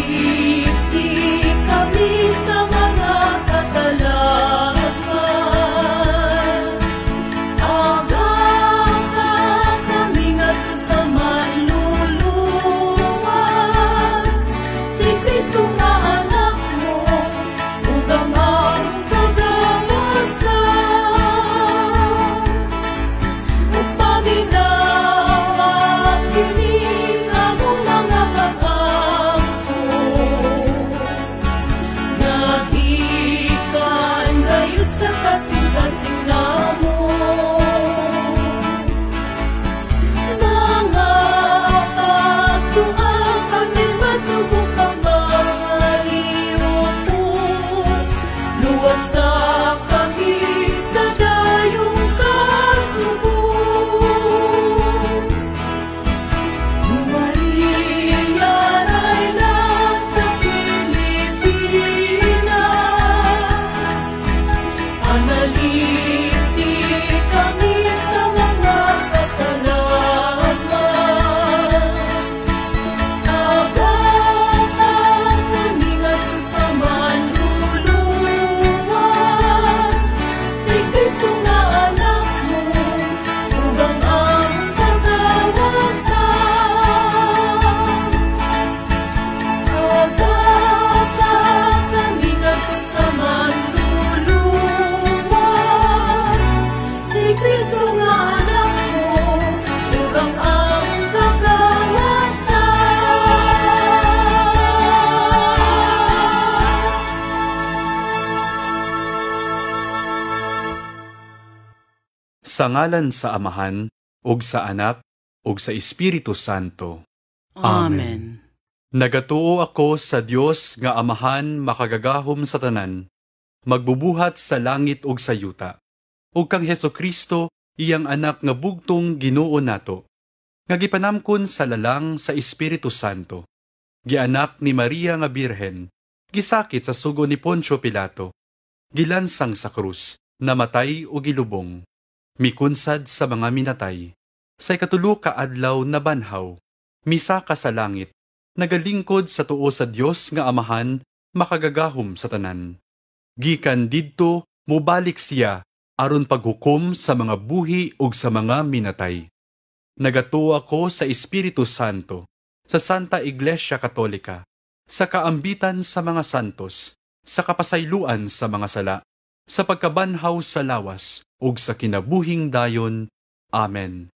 Analiti kami sa mga katalagman. Aga ka kami ngadto sa manluluwas, si Kristo nga anak mo, ug ang among kagawasan. Ug paminawa kini among mga pag-ampo, nga gikan gayud sa kasing-kasing namo. Mga pagtua kami masugo kang mga luwasa kami sa dayong kasubo. Maria, Reyna sa Pilipinas, analiti kami sa mga katalagman. Aga ka kami ngadto sa manluluwas, si Kristo nga anak mo, ug ang among kagawasan. Aga ka kami ngadto sa manluluwas, si Kristo nga anak mo, ug ang among kagawasan. Sa ngalan sa Amahan, ug sa Anak, ug sa Espiritu Santo. Amen. Nagatuo ako sa Dios nga Amahan makagagahom sa tanan, magbubuhat sa langit ug sa yuta, ug kang Hesukristo, iyang anak nga bugtong Ginoo nato, nga gipanamkon sa lalang sa Espiritu Santo, gianak ni Maria nga Birhen, gisakit sa sugo ni Poncio Pilato, gilansang sa krus, namatay o gilubong, mikunsad sa mga minatay, sa ikatulo ka adlaw nabanhaw, misaka sa langit, nagalingkod sa tuo sa Dios nga Amahan makagagahom sa tanan. Gikan didto mobalik siya aron paghukom sa mga buhi ug sa mga minatay. Nagatuo ako sa Espiritu Santo, sa Santa Iglesia Katolika, sa kaambitan sa mga santos, sa kapasayloan sa mga sala, sa pagkabanhaw sa lawas ug sa kinabuhing dayon. Amen.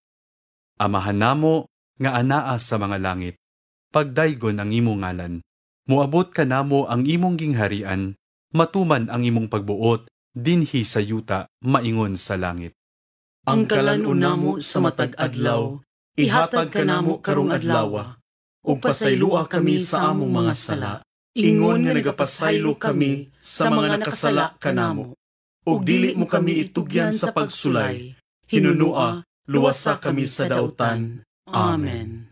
Amahan namo nga anaa sa mga langit, pagdaygon ang imong ngalan. Moabot kanamo ang imong gingharian, matuman ang imong pagbuot dinhi sa yuta maingon sa langit. Ang kalan-on namo sa matag adlaw, ihatag kanamo karong adlawa, ug pasayloa kami sa among mga sala, ingon nga nagapasaylo kami sa mga nakasala kanamo. Ug dili mo kami itugyan sa pagsulay, hinunua, luwasa kami sa dautan. Amen.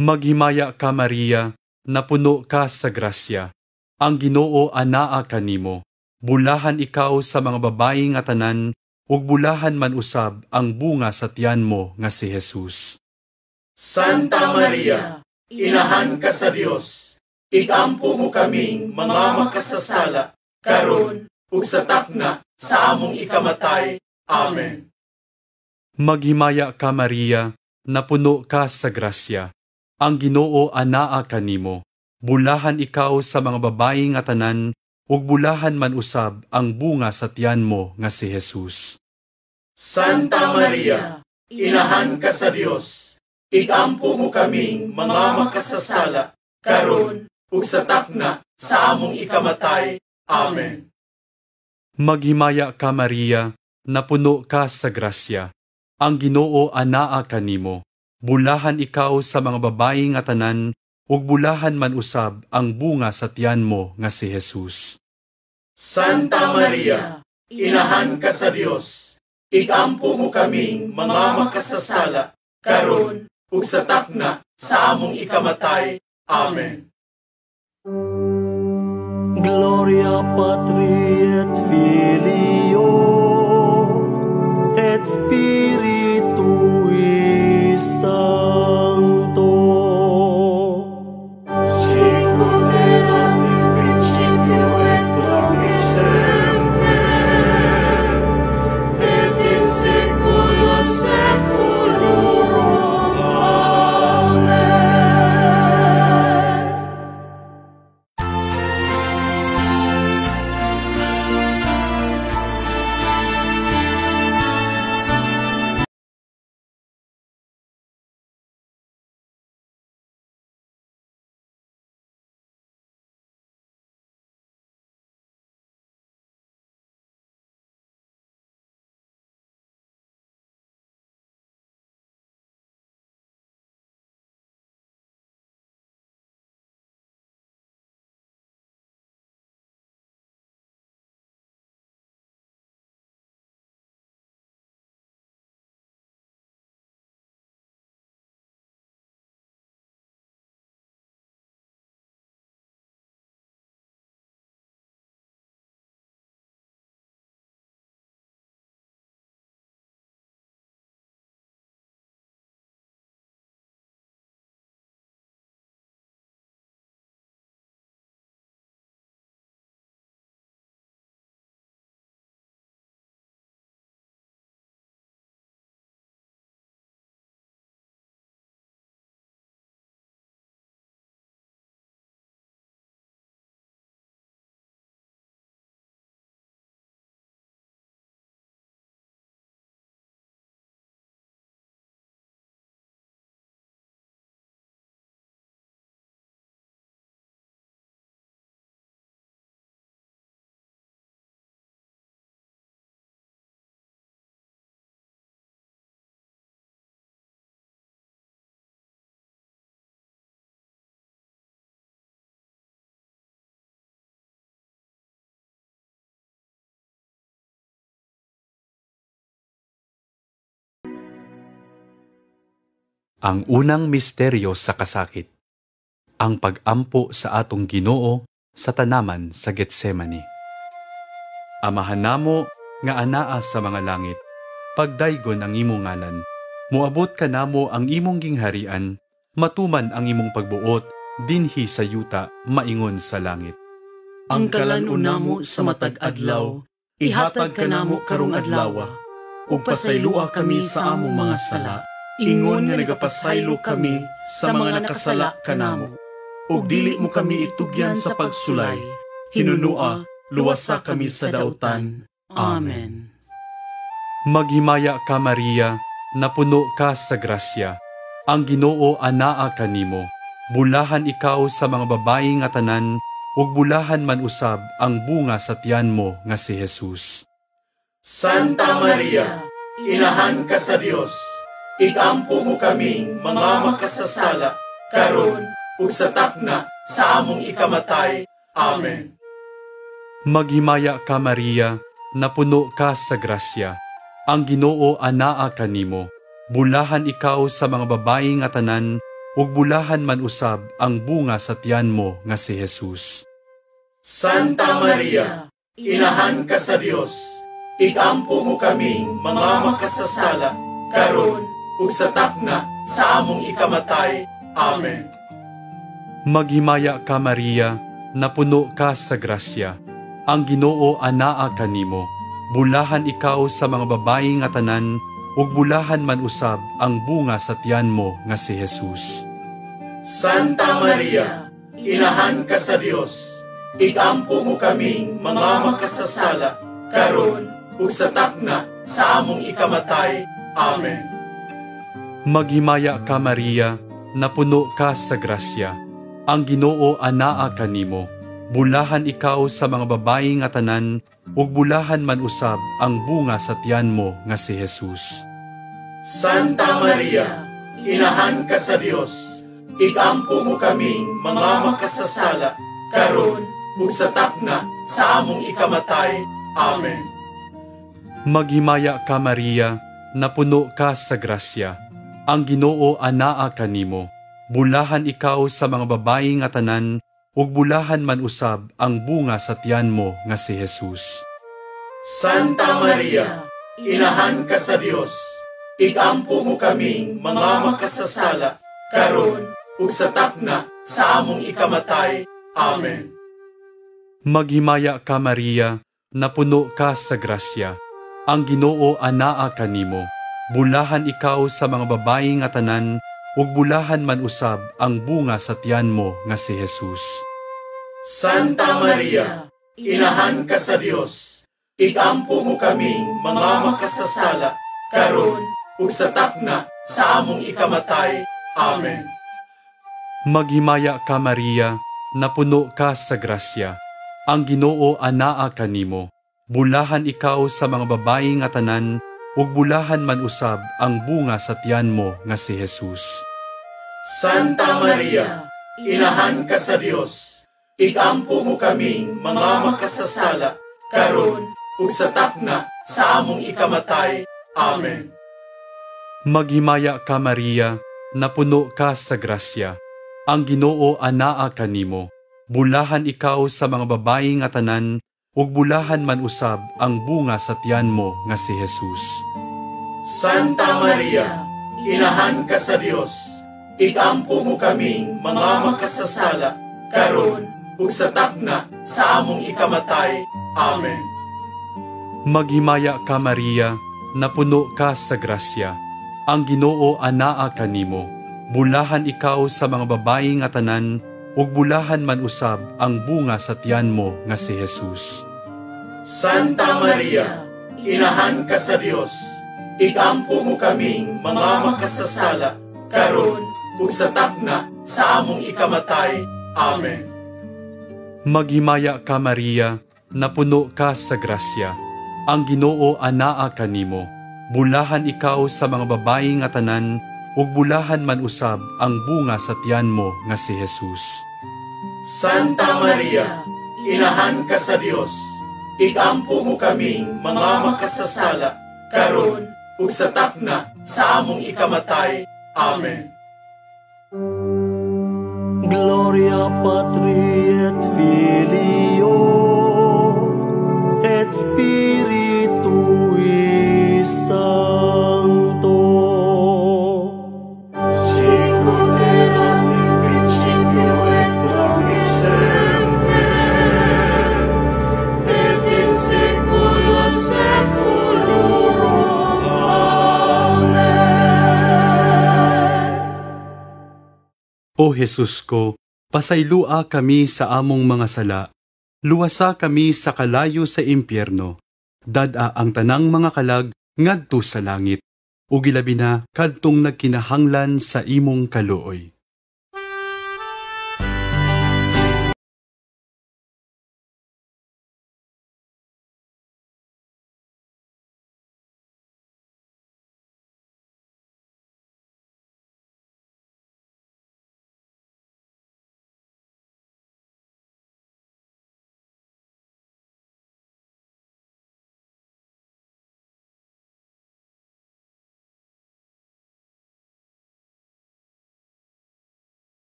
Maghimaya ka, Maria, napuno ka sa grasya. Ang Ginoo anaa kanimo. Bulahan ikaw sa mga babayi nga tanan, ug bulahan man usab ang bunga sa tiyan mo nga si Jesus. Santa Maria, inahan ka sa Dios, igampo mo kaming mga makasasala, karon ug sa takna sa among ikamatay. Amen. Maghimaya ka, Maria, napuno ka sa grasya. Ang Ginoo anaa kanimo. Bulahan ikaw sa mga babayi nga tanan, ug bulahan man usab ang bunga sa tiyan mo nga si Jesus. Santa Maria, inahan ka sa Dios, igampo mo kaming mga makasasala, karon ug sa takna sa among ikamatay. Amen. Maghimaya ka, Maria, napuno ka sa grasya. Ang Ginoo anaa kanimo. Bulahan ikaw sa mga babayi nga tanan, ug bulahan man usab ang bunga sa tiyan mo nga si Jesus. Santa Maria, inahan ka sa Dios, igampo mo kaming mga makasasala, karon ug sa takna sa among ikamatay. Amen. Gloria Patri et Filio et Spiritui Sancto. Sicut Ang unang misteryo sa kasakit. Ang pag-ampo sa atong Ginoo sa tanaman sa Getsemani. Amahan namo nga anaa sa mga langit, pagdaygon ang imong ngalan. Moabot kanamo ang imong gingharian, matuman ang imong pagbuot dinhi sa yuta maingon sa langit. Ang kalan-on namo sa matag adlaw, ihatag kanamo karong adlawa, ug pasayloa kami sa among mga sala, ingon nga nagapasaylo kami sa mga nakasala kanamo. Ug dili mo kami itugyan sa pagsulay, hinunua, luwasa kami sa dautan. Amen. Maghimaya ka, Maria, napuno ka sa grasya. Ang Ginoo anaa kanimo. Bulahan ikaw sa mga babayi nga tanan, ug bulahan man usab ang bunga sa tiyan mo nga si Jesus. Santa Maria, Inahan ka sa Dios, igampo mo kaming mga makasasala, karon ug sa takna sa among ikamatay. Amen. Maghimaya ka, Maria, napuno ka sa grasya. Ang Ginoo anaa kanimo. Bulahan ikaw sa mga babayi nga tanan, ug bulahan man usab ang bunga sa tiyan mo nga si Jesus. Santa Maria, Inahan ka sa Dios, igampo mo kaming mga makasasala, karon ug sa takna sa among ikamatay. Amen. Maghimaya ka, Maria, napuno ka sa grasya. Ang Ginoo anaa kanimo. Bulahan ikaw sa mga babayi nga tanan, ug bulahan man usab ang bunga sa tiyan mo nga si Jesus. Santa Maria, Inahan ka sa Dios, igampo mo kaming mga makasasala, karon ug sa takna sa among ikamatay. Amen. Maghimaya ka, Maria, napuno ka sa grasya. Ang Ginoo anaa kanimo. Bulahan ikaw sa mga babayi nga tanan, ug bulahan man usab ang bunga sa tiyan mo nga si Jesus. Santa Maria, Inahan ka sa Dios, igampo mo kaming mga makasasala, karon ug sa takna sa among ikamatay. Amen. Maghimaya ka, Maria, napuno ka sa grasya. Ang Ginoo anaa kanimo. Bulahan ikaw sa mga babayi nga tanan, ug bulahan man usab ang bunga sa tiyan mo nga si Jesus. Santa Maria, Inahan ka sa Dios, igampo mo kaming mga makasasala, karon ug sa takna sa among ikamatay. Amen. Maghimaya ka, Maria, napuno ka sa grasya. Ang Ginoo anaa kanimo. Bulahan ikaw sa mga babayi nga tanan, ug bulahan man usab ang bunga sa tiyan mo nga si Jesus. Santa Maria, Inahan ka sa Dios, igampo mo kaming mga makasasala, karon ug sa takna sa among ikamatay. Amen. Maghimaya ka, Maria, napuno ka sa grasya. Ang Ginoo anaa kanimo. Bulahan ikaw sa mga babayi nga tanan, ug bulahan man usab ang bunga sa tiyan mo nga si Jesus. Santa Maria, Inahan ka sa Dios, igampo mo kaming mga makasasala, karon ug sa takna sa among ikamatay. Amen. Maghimaya ka, Maria, napuno ka sa grasya. Ang Ginoo anaa kanimo. Bulahan ikaw sa mga babayi nga tanan, ug bulahan man usab ang bunga sa tiyan mo nga si Jesus. Santa Maria, Inahan ka sa Dios, igampo mo kaming mga makasasala, karon ug sa takna sa among ikamatay. Amen. Maghimaya ka, Maria, napuno ka sa grasya. Ang Ginoo anaa kanimo. Bulahan ikaw sa mga babayi nga tanan, ug bulahan man usab ang bunga sa tiyan mo nga si Jesus. Santa Maria, Inahan ka sa Dios, igampo mo kaming mga makasasala, karon ug sa takna sa among ikamatay. Amen. Maghimaya ka, Maria, napuno ka sa grasya. Ang Ginoo anaa kanimo. Bulahan ikaw sa mga babayi nga tanan, ug bulahan man usab ang bunga sa tiyan mo nga si Jesus. Santa Maria, Inahan ka sa Dios, igampo mo kaming mga makasasala, karon ug sa takna sa among ikamatay. Amen. Gloria Patri et Filio et Spiritui Sancto. Sicut erat in principio et nunc et semper, et in saeculo saeculorum. Amen. O Jesus ko, pasaylua kami sa among mga sala. Luwasa kami sa kalayo sa impyerno. Dad-a ang tanang mga kalag ngadto sa langit. Ug ilabi na kadtong nagkinahanglan sa imong kaluoy.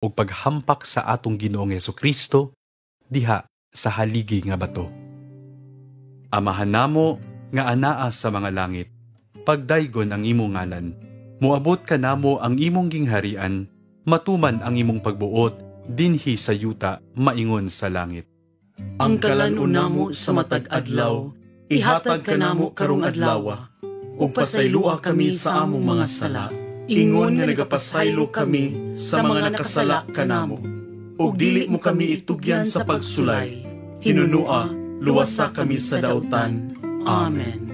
Ug paghampak sa atong Ginoong Hesukristo diha sa haligi nga bato. Amahan namo nga anaa sa mga langit, pagdaygon ang imong ngalan. Moabot kanamo ang imong gingharian, matuman ang imong pagbuot dinhi sa yuta maingon sa langit. Ang kalan-on namo sa matag adlaw, ihatag kanamo karong adlawa, ug pasaylua kami sa among mga sala, ingon nga nagapasaylo kami sa mga nakasala kanamo. Ug dili mo kami itugyan sa pagsulay, hinunua, luwasa kami sa dautan. Amen.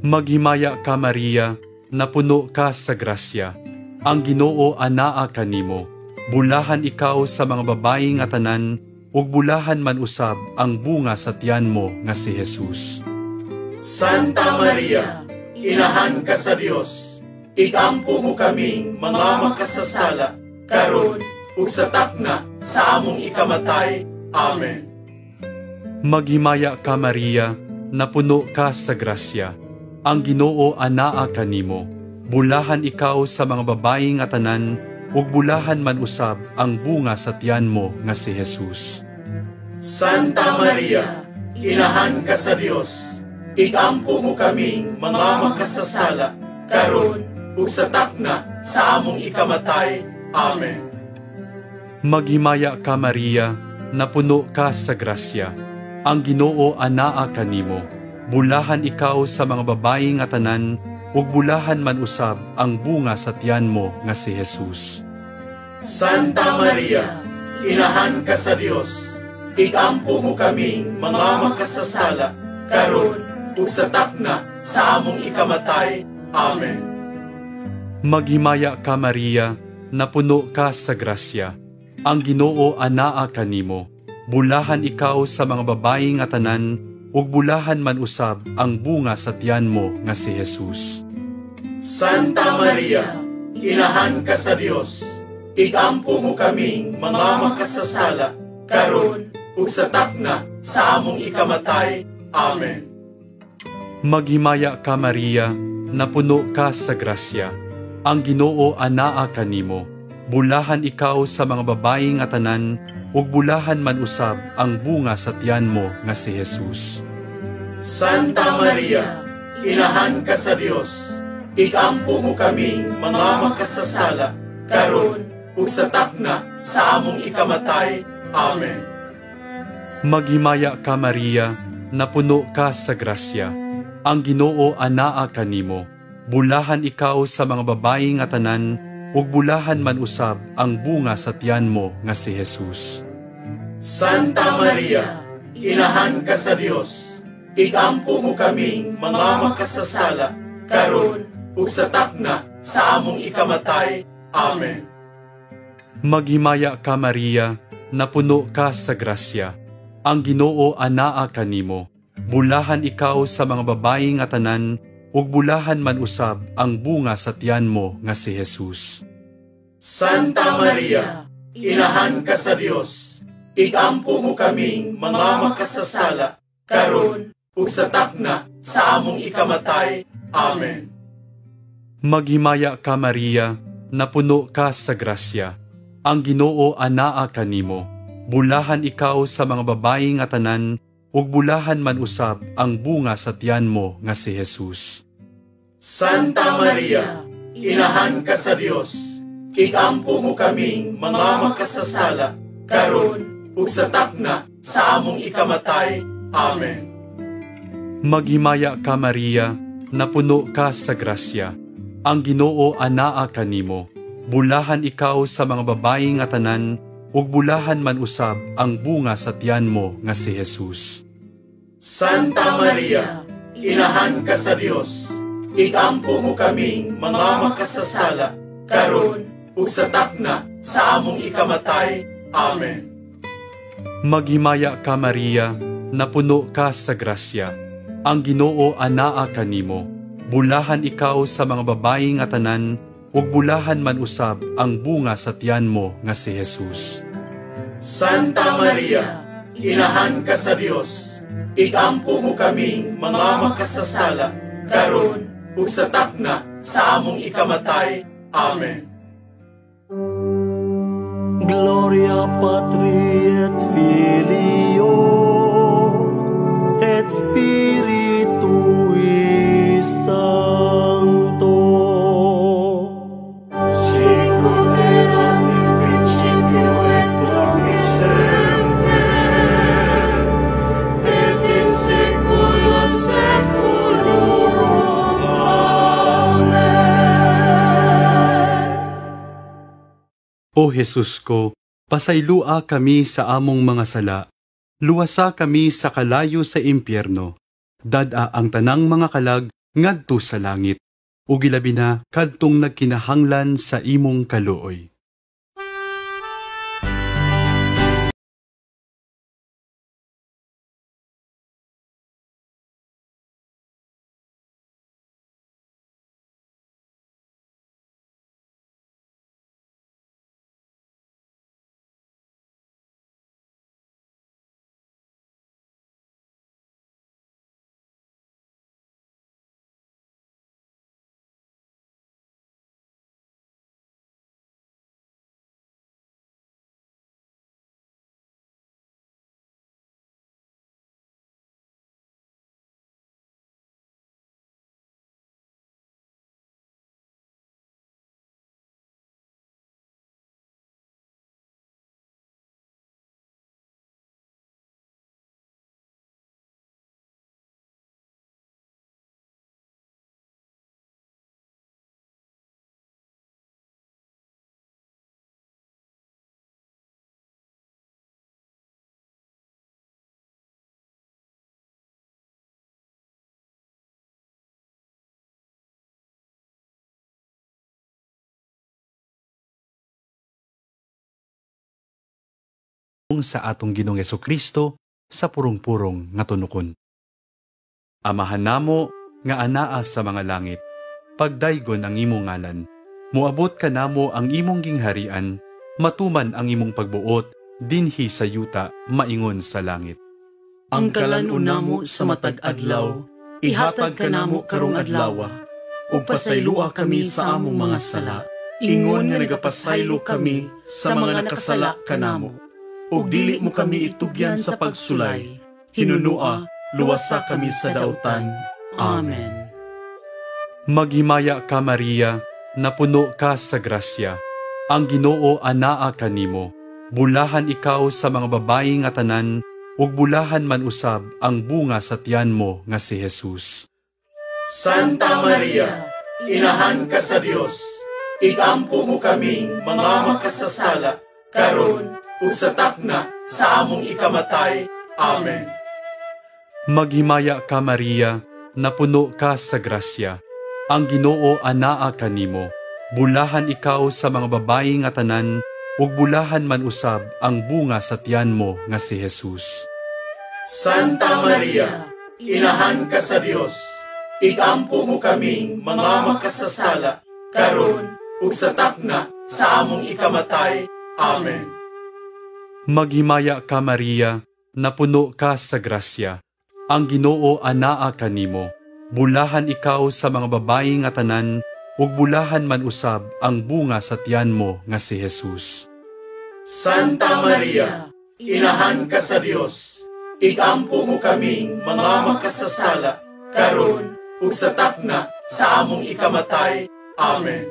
Maghimaya ka, Maria, napuno ka sa grasya. Ang Ginoo anaa kanimo. Bulahan ikaw sa mga babayi nga tanan, ug bulahan man usab ang bunga sa tiyan mo nga si Jesus. Santa Maria, inahan ka sa Dios, igampo mo kaming mga makasasala, karon ug sa takna sa among ikamatay. Amen. Maghimaya ka, Maria, napuno ka sa grasya. Ang Ginoo anaa kanimo. Bulahan ikaw sa mga babayi nga tanan, ug bulahan man usab ang bunga sa tiyan mo nga si Jesus. Santa Maria, inahan ka sa Dios, igampo mo kaming mga makasasala, karon ug sa takna sa among ikamatay. Amen. Maghimaya ka, Maria, napuno ka sa grasya. Ang Ginoo anaa kanimo. Bulahan ikaw sa mga babayi nga tanan, ug bulahan man usab ang bunga sa tiyan mo nga si Jesus. Santa Maria, inahan ka sa Dios, igampo mo kaming mga makasasala, karon ug sa takna sa among ikamatay. Amen. Maghimaya ka, Maria, napuno ka sa grasya. Ang Ginoo anaa kanimo. Bulahan ikaw sa mga babayi nga tanan, ug bulahan man usab ang bunga sa tiyan mo nga si Jesus. Santa Maria, inahan ka sa Dios, igampo mo kaming mga makasasala, karon ug sa takna sa among ikamatay. Amen. Maghimaya ka, Maria, napuno ka sa grasya. Ang Ginoo anaa kanimo. Bulahan ikaw sa mga babayi nga tanan, ug bulahan man usab ang bunga sa tiyan mo nga si Jesus. Santa Maria, inahan ka sa Dios, igampo mo kaming mga makasasala, karon ug sa takna sa among ikamatay. Amen. Maghimaya ka, Maria, napuno ka sa grasya. Ang Ginoo anaa kanimo. Bulahan ikaw sa mga babayi nga tanan, ug bulahan man usab ang bunga sa tiyan mo nga si Jesus. Santa Maria, Inahan ka sa Dios, igampo mo kaming mga makasasala, karon ug sa takna sa among ikamatay. Amen. Maghimaya ka, Maria, napuno ka sa grasya. Ang Ginoo anaa kanimo. Bulahan ikaw sa mga babayi nga tanan, ug bulahan man usab ang bunga sa tiyan mo nga si Jesus. Santa Maria, Inahan ka sa Dios, igampo mo kaming mga makasasala, karon ug sa takna sa among ikamatay. Amen. Maghimaya ka, Maria, napuno ka sa grasya. Ang Ginoo anaa kanimo. Bulahan ikaw sa mga babayi nga tanan, ug bulahan man usab ang bunga sa tiyan mo nga si Jesus. Santa Maria, Inahan ka sa Dios, igampo mo kaming mga makasasala, karon ug sa takna sa among ikamatay. Amen. Maghimaya ka, Maria, napuno ka sa grasya. Ang Ginoo anaa kanimo. Bulahan ikaw sa mga babayi nga tanan, ug bulahan man usab ang bunga sa tiyan mo nga si Jesus. Santa Maria, Inahan ka sa Dios, igampo mo kaming mga makasasala, karon ug sa takna sa among ikamatay. Amen. Maghimaya ka, Maria, napuno ka sa grasya. Ang Ginoo anaa kanimo. Bulahan ikaw sa mga babayi nga tanan, ug bulahan man usab ang bunga sa tiyan mo nga si Jesus. Santa Maria, Inahan ka sa Dios, igampo mo kaming mga makasasala, karon ug sa takna sa among ikamatay. Amen. Gloria Patri et Filio et Spiritui Sancto. Sicut erat in principio et nunc et semper, et in saeculo saeculorum. Amen. O Jesus ko, pasaylua kami sa among mga sala. Luwasa kami sa kalayo sa impyerno. Dad-a ang tanang mga kalag ngadto sa langit. Ug ilabi na kadtong nagkinahanglan sa imong kaluoy. Sa atong Ginoong Hesukristo sa purong-purong nga tunukon. Amahan namo nga anaa sa mga langit, pagdaygon ang imong ngalan. Moabot kanamo ang imong gingharian, matuman ang imong pagbuot dinhi sa yuta maingon sa langit. Ang kalan-on namo sa matag adlaw, ihatag kanamo karong adlawa, ug pasaylua kami sa among mga sala, ingon nga nagapasaylo kami sa mga nakasala kanamo. Ug dili mo kami itugyan sa pagsulay, hinunua, luwasa kami sa dautan. Amen. Maghimaya ka, Maria, napuno ka sa grasya. Ang Ginoo anaa kanimo. Bulahan ikaw sa mga babayi nga tanan, ug bulahan man usab ang bunga sa tiyan mo nga si Jesus. Santa Maria, Inahan ka sa Dios, igampo mo kaming mga makasasala, karon ug sa takna sa among ikamatay. Amen. Maghimaya ka, Maria, napuno ka sa grasya. Ang Ginoo anaa kanimo. Bulahan ikaw sa mga babayi nga tanan, ug bulahan man usab ang bunga sa tiyan mo nga si Jesus. Santa Maria, Inahan ka sa Dios, igampo mo kaming mga makasasala, karon ug sa takna sa among ikamatay. Amen. Maghimaya ka, Maria, napuno ka sa grasya. Ang Ginoo anaa kanimo. Bulahan ikaw sa mga babayi nga tanan, ug bulahan man usab ang bunga sa tiyan mo nga si Jesus. Santa Maria, Inahan ka sa Dios, igampo mo kaming mga makasasala, karon ug sa takna sa among ikamatay. Amen.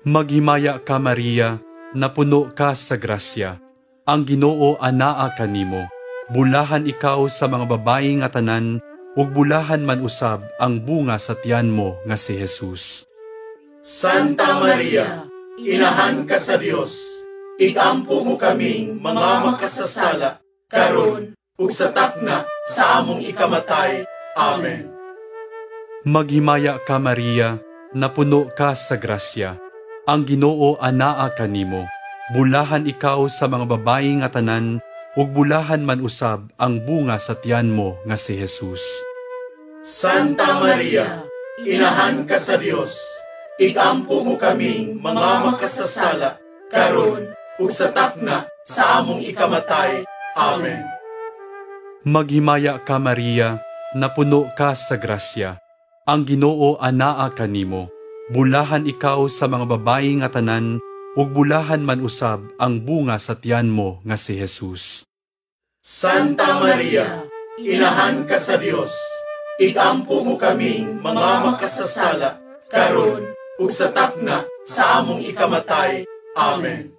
Maghimaya ka, Maria, napuno ka sa grasya. Ang Ginoo anaa kanimo. Bulahan ikaw sa mga babayi nga tanan, ug bulahan man usab ang bunga sa tiyan mo nga si Jesus. Santa Maria, Inahan ka sa Dios, igampo mo kaming mga makasasala, karon ug sa takna sa among ikamatay. Amen. Maghimaya ka, Maria, napuno ka sa grasya. Ang Ginoo anaa kanimo. Bulahan ikaw sa mga babayi nga tanan, ug bulahan man usab ang bunga sa tiyan mo nga si Jesus. Santa Maria, Inahan ka sa Dios, igampo mo kaming mga makasasala, karon ug sa takna sa among ikamatay. Amen. Maghimaya ka, Maria, napuno ka sa grasya. Ang Ginoo anaa kanimo. Bulahan ikaw sa mga babayi nga tanan, ug bulahan man usab ang bunga sa tiyan mo nga si Jesus. Santa Maria, Inahan ka sa Dios, igampo mo kaming mga makasasala, karon ug sa takna sa among ikamatay. Amen.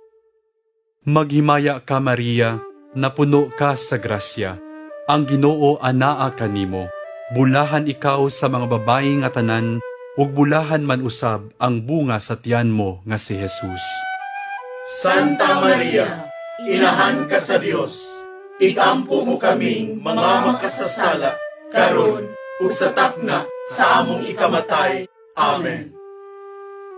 Maghimaya ka, Maria, napuno ka sa grasya. Ang Ginoo anaa kanimo. Bulahan ikaw sa mga babayi nga tanan, ug bulahan man usab ang bunga sa tiyan mo nga si Jesus. Santa Maria, Inahan ka sa Dios, igampo mo kaming mga makasasala, karon ug sa takna sa among ikamatay. Amen.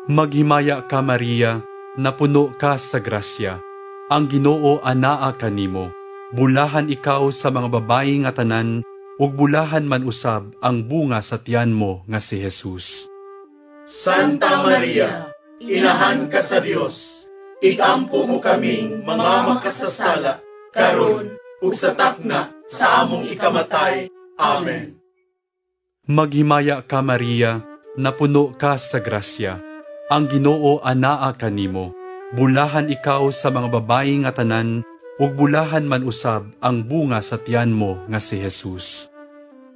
Maghimaya ka, Maria, napuno ka sa grasya. Ang Ginoo anaa kanimo. Bulahan ikaw sa mga babayi nga tanan, ug bulahan man usab ang bunga sa tiyan mo nga si Jesus. Santa Maria, Inahan ka sa Dios, igampo mo kaming mga makasasala, karon ug sa takna sa among ikamatay. Amen. Maghimaya ka, Maria, napuno ka sa grasya. Ang Ginoo anaa kanimo. Bulahan ikaw sa mga babayi nga tanan, ug bulahan man usab ang bunga sa tiyan mo nga si Jesus.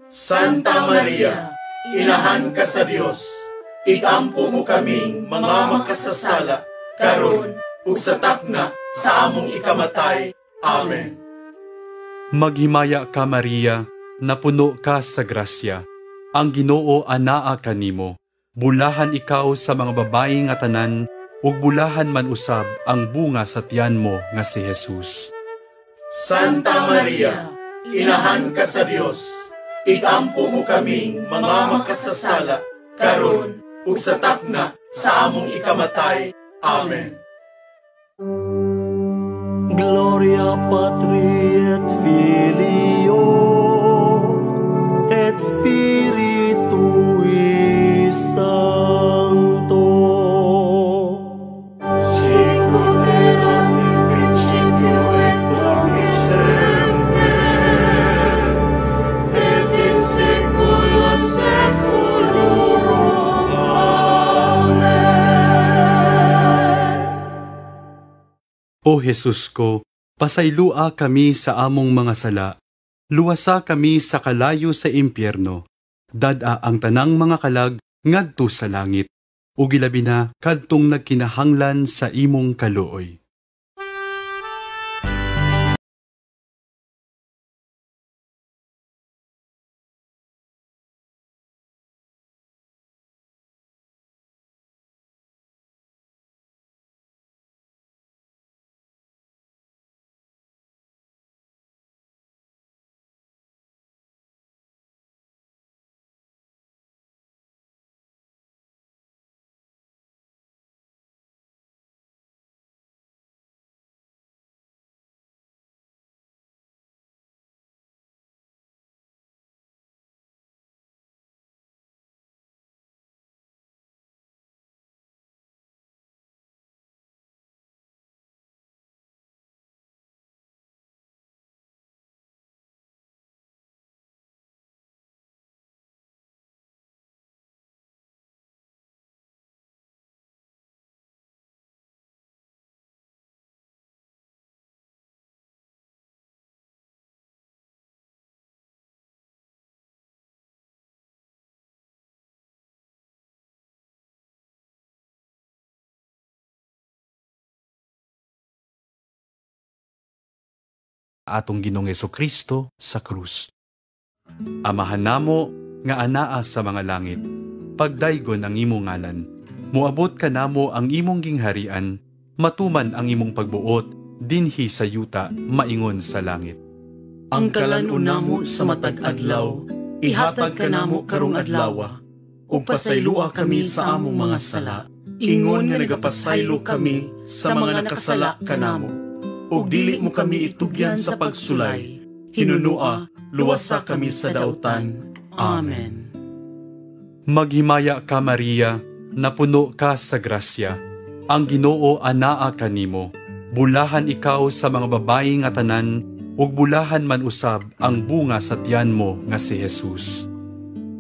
Santa Maria, Inahan ka sa Dios, igampo mo kaming mga makasasala, karon ug sa takna sa among ikamatay. Amen. Maghimaya ka, Maria, napuno ka sa grasya. Ang Ginoo anaa kanimo. Bulahan ikaw sa mga babayi nga tanan, ug bulahan man usab ang bunga sa tiyan mo nga si Jesus. Santa Maria, Inahan ka sa Dios, igampo mo kaming mga makasasala, karon ug sa takna sa among ikamatay. Amen. Gloria Patri et Filio et Spiritui Sancto. Sicut erat in principio et nunc et semper, et in saeculo saeculorum. Amen. O Jesus ko, pasaylua kami sa among mga sala. Luwasa kami sa kalayo sa impyerno. Dad-a ang tanang mga kalag ngadto sa langit, ug ilabi na kadtong nagkinahanglan sa imong kaluoy. Atong Ginoong Kristo sa krus. Amahan namo nga anaa sa mga langit, pagdaygon ang imong ngalan. Moabot kanamo ang imong gingharian, matuman ang imong pagbuot dinhi sa yuta maingon sa langit. Ang kalan-on namo sa matag adlaw, ihatag kanamo karong adlawa, ug pasayloa kami sa among mga sala, ingon nga nagapasaylo kami sa mga nakasala kanamo. Ug dili mo kami itugyan sa pagsulay, hinunua, luwasa kami sa dautan. Amen. Maghimaya ka, Maria, napuno ka sa grasya. Ang Ginoo anaa kanimo. Bulahan ikaw sa mga babayi nga tanan, ug bulahan man usab ang bunga sa tiyan mo nga si Jesus.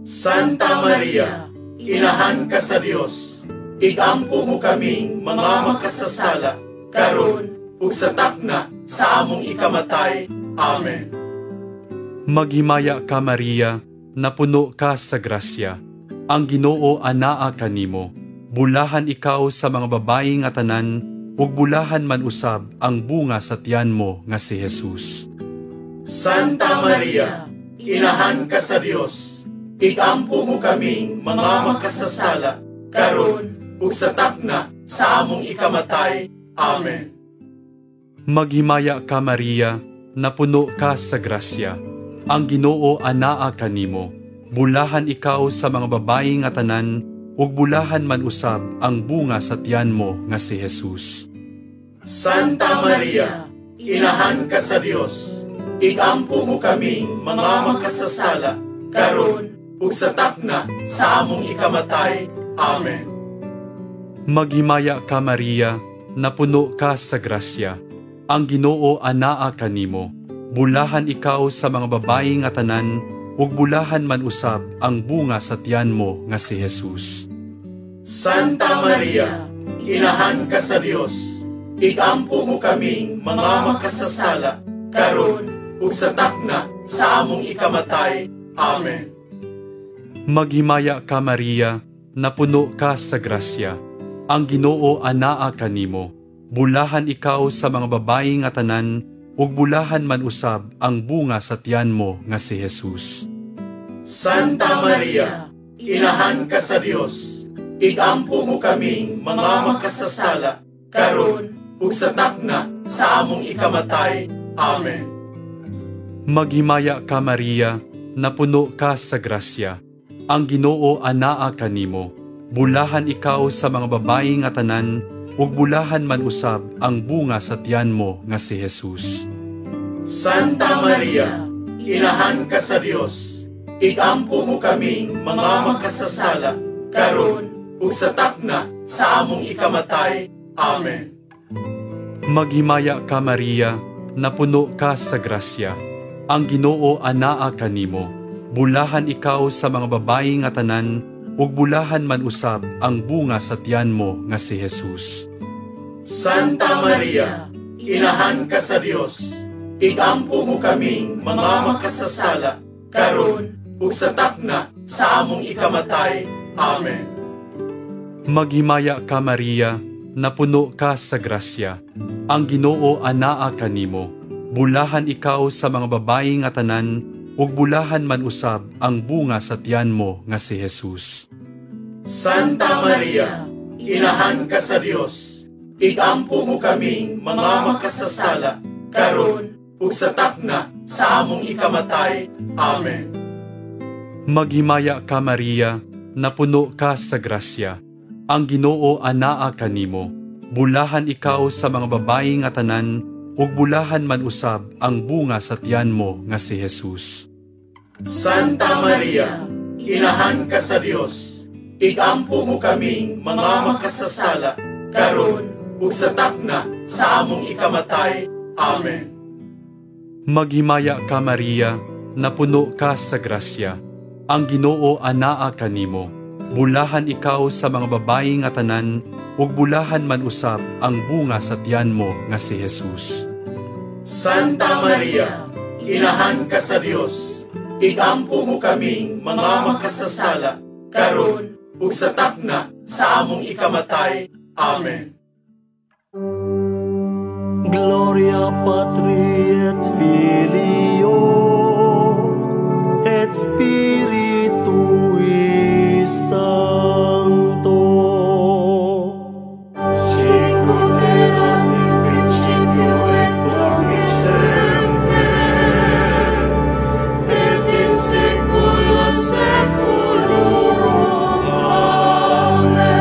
Santa Maria, Inahan ka sa Dios, igampo mo kaming mga makasasala, karon ug sa takna sa among ikamatay. Amen. Maghimaya ka, Maria, napuno ka sa grasya. Ang Ginoo anaa kanimo. Bulahan ikaw sa mga babayi nga tanan, ug bulahan man usab ang bunga sa tiyan mo nga si Jesus. Santa Maria, Inahan ka sa Dios, igampo mo kaming mga makasasala, karon ug sa takna sa among ikamatay. Amen. Maghimaya ka, Maria, napuno ka sa grasya. Ang Ginoo anaa kanimo. Bulahan ikaw sa mga babayi nga tanan, ug bulahan man usab ang bunga sa tiyan mo nga si Jesus. Santa Maria, Inahan ka sa Dios, igampo mo kaming mga makasasala, karon ug sa takna sa among ikamatay. Amen. Maghimaya ka, Maria, napuno ka sa grasya. Ang Ginoo anaa kanimo. Bulahan ikaw sa mga babayi nga tanan, ug bulahan man usab ang bunga sa tiyan mo nga si Jesus. Santa Maria, Inahan ka sa Dios, igampo mo kaming mga makasasala, karon ug sa takna sa among ikamatay. Amen. Maghimaya ka, Maria, napuno ka sa grasya. Ang Ginoo anaa kanimo. Bulahan ikaw sa mga babayi nga tanan, ug bulahan man usab ang bunga sa tiyan mo nga si Jesus. Santa Maria, Inahan ka sa Dios, igampo mo kaming mga makasasala, karon ug sa takna sa among ikamatay. Amen. Maghimaya ka, Maria, napuno ka sa grasya. Ang Ginoo anaa kanimo. Bulahan ikaw sa mga babayi nga tanan, ug bulahan man usab ang bunga sa tiyan mo nga si Jesus. Santa Maria, Inahan ka sa Dios, igampo mo kaming mga makasasala, karon ug sa takna sa among ikamatay. Amen. Maghimaya ka, Maria, napuno ka sa grasya. Ang Ginoo anaa kanimo. Bulahan ikaw sa mga babayi nga tanan, ug bulahan man usab ang bunga sa tiyan mo nga si Jesus. Santa Maria, Inahan ka sa Dios, igampo mo kaming mga makasasala, karon ug sa takna sa among ikamatay. Amen. Maghimaya ka, Maria, napuno ka sa grasya. Ang Ginoo anaa kanimo. Bulahan ikaw sa mga babayi nga tanan, ug bulahan man usab ang bunga sa tiyan mo nga si Jesus. Santa Maria, Inahan ka sa Dios, igampo mo kaming mga makasasala, karon ug sa takna sa among ikamatay. Amen. Maghimaya ka, Maria, napuno ka sa grasya. Ang Ginoo anaa kanimo. Bulahan ikaw sa mga babayi nga tanan, ug bulahan man usab ang bunga sa tiyan mo nga si Jesus. Santa Maria, Inahan ka sa Dios, igampo mo kaming mga makasasala, karon ug sa takna sa among ikamatay. Amen. Maghimaya ka, Maria, napuno ka sa grasya. Ang Ginoo anaa kanimo. Bulahan ikaw sa mga babayi nga tanan, ug bulahan man usab ang bunga sa tiyan mo nga si Jesus. Santa Maria, Inahan ka sa Dios, igampo mo kaming mga makasasala, karon ug sa takna sa among ikamatay. Amen. Gloria Patri et Filio et Spiritui Sancto. Sicut erat in principio et nunc et semper et in saecula saeculorum. Amen.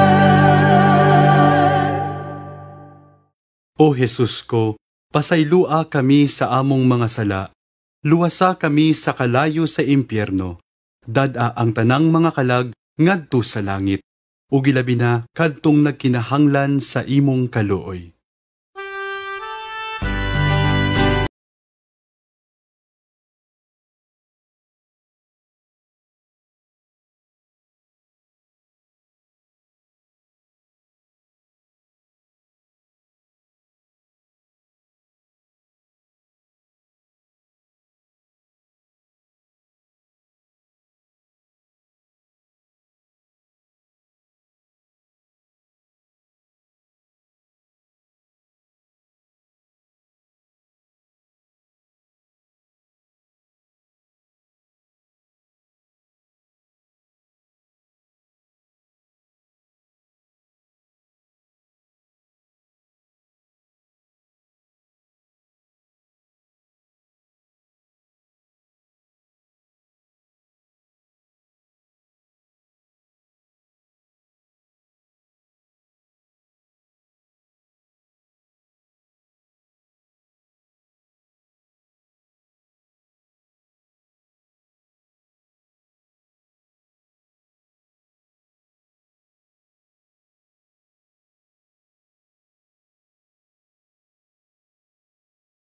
O Jesus ko, pasaylua kami sa among mga sala. Luwasa kami sa kalayo sa impyerno. Dad-a ang tanang mga kalag ngadto sa langit. Ug ilabi na kadtong nagkinahanglan sa imong kaluoy.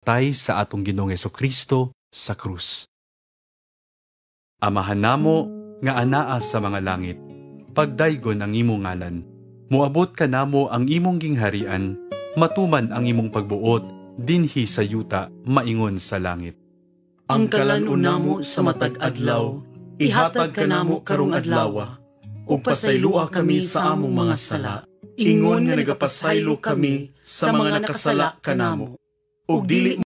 Tay sa atong Ginoong Kristo sa krus. Amahan namo nga anaa sa mga langit, pagdaygon ang imong ngalan. Moabot kanamo ang imong gingharian, matuman ang imong pagbuot dinhi sa yuta maingon sa langit. Ang kalan-on namo sa matag adlaw, ihatag kanamo karong adlawa, ug pasaylua kami sa among mga sala, ingon nga nagapasaylo kami sa mga nakasala kanamo. Ug dili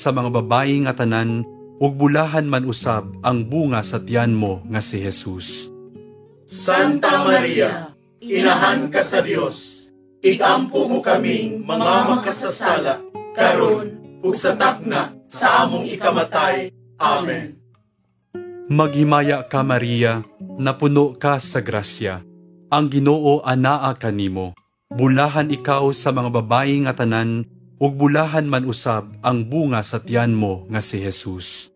sa mga babayi nga tanan, ug bulahan man usab ang bunga sa tiyan mo nga si Jesus. Santa Maria, Inahan ka sa Dios, igampo mo kaming mga makasasala, karon ug sa takna sa among ikamatay. Amen. Maghimaya ka, Maria, napuno ka sa grasya. Ang Ginoo anaa kanimo. Bulahan ikaw sa mga babayi nga tanan, ug bulahan man usab ang bunga sa tiyan mo nga si Jesus.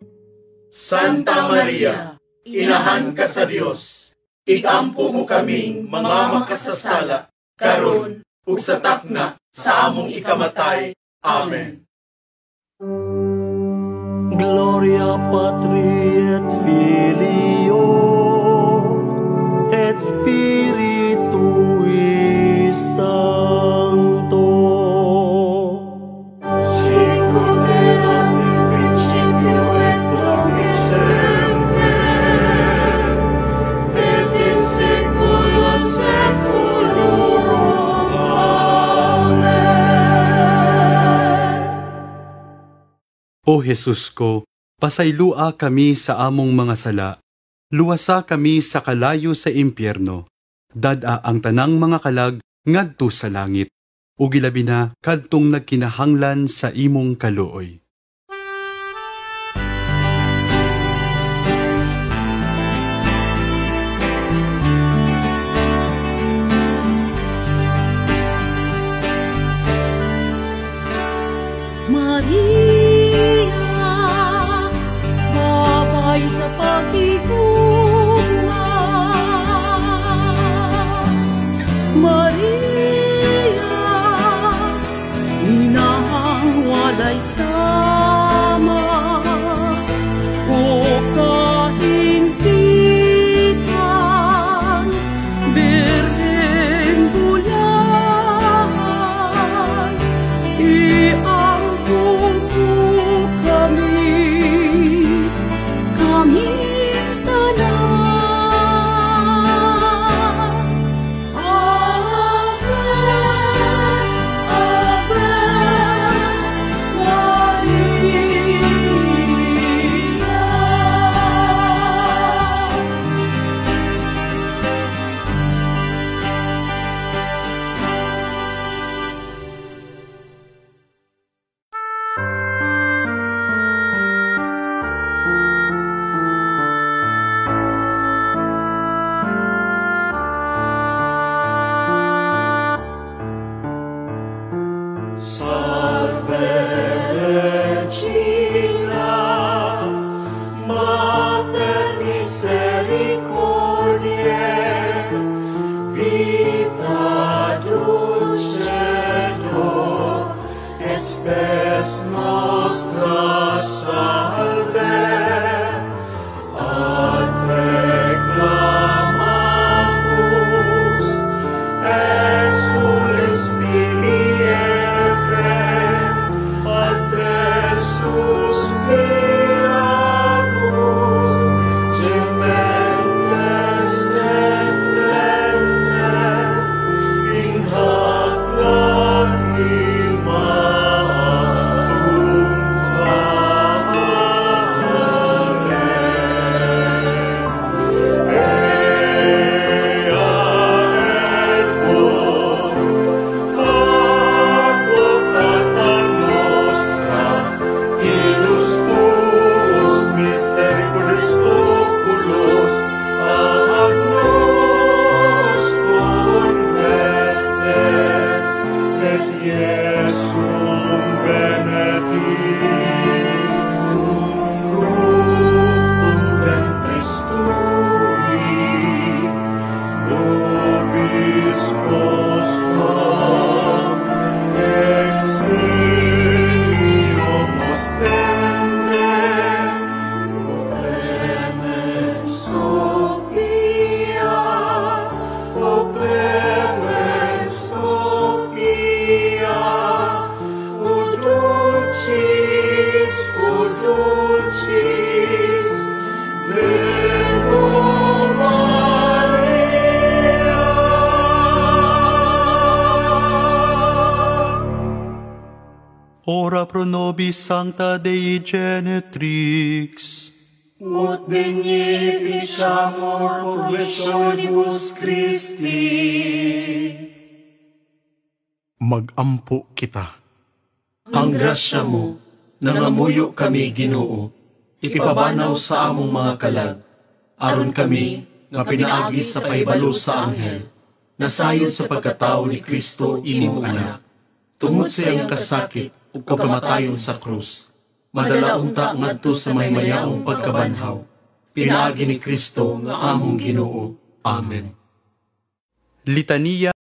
Santa Maria, Inahan ka sa Dios, igampo mo kaming mga makasasala, karon ug sa takna sa among ikamatay. Amen. Gloria Patri et Filio et Spiritui Sancto. Sicut erat in principio et nunc et semper et in saecula saeculorum. Amen. O Jesus ko, pasaylua kami sa among mga sala. Luwasa kami sa kalayo sa impyerno. Dad-a ang tanang mga kalag ngadto sa langit. Ug ilabi na kadtong nagkinahanglan sa imong kaluoy. Maria, babay sa paghigugma. Maria, inahang walay sama. O kahingpitan, birheng bulahan, iangko mo kami, kaming tanan. Ora pro nobis sancta Dei genetrix. Ut dignificamur promissionibus Christi. Magampo kita. Ang grasya mo, nangamuyo kami, Ginoo, ipabanaw sa among mga kalag, aron kami, nga pinaagi sa pahibalo sa anghel, nasayod sa pagkatao ni Kristo imong anak, tungod sa iyang kasakit ug kamatayon sa krus, madala unta ngadto sa mahimayaong pagkabanhaw, pinaagi ni Kristo nga among Ginoo. Amen. Litaniya.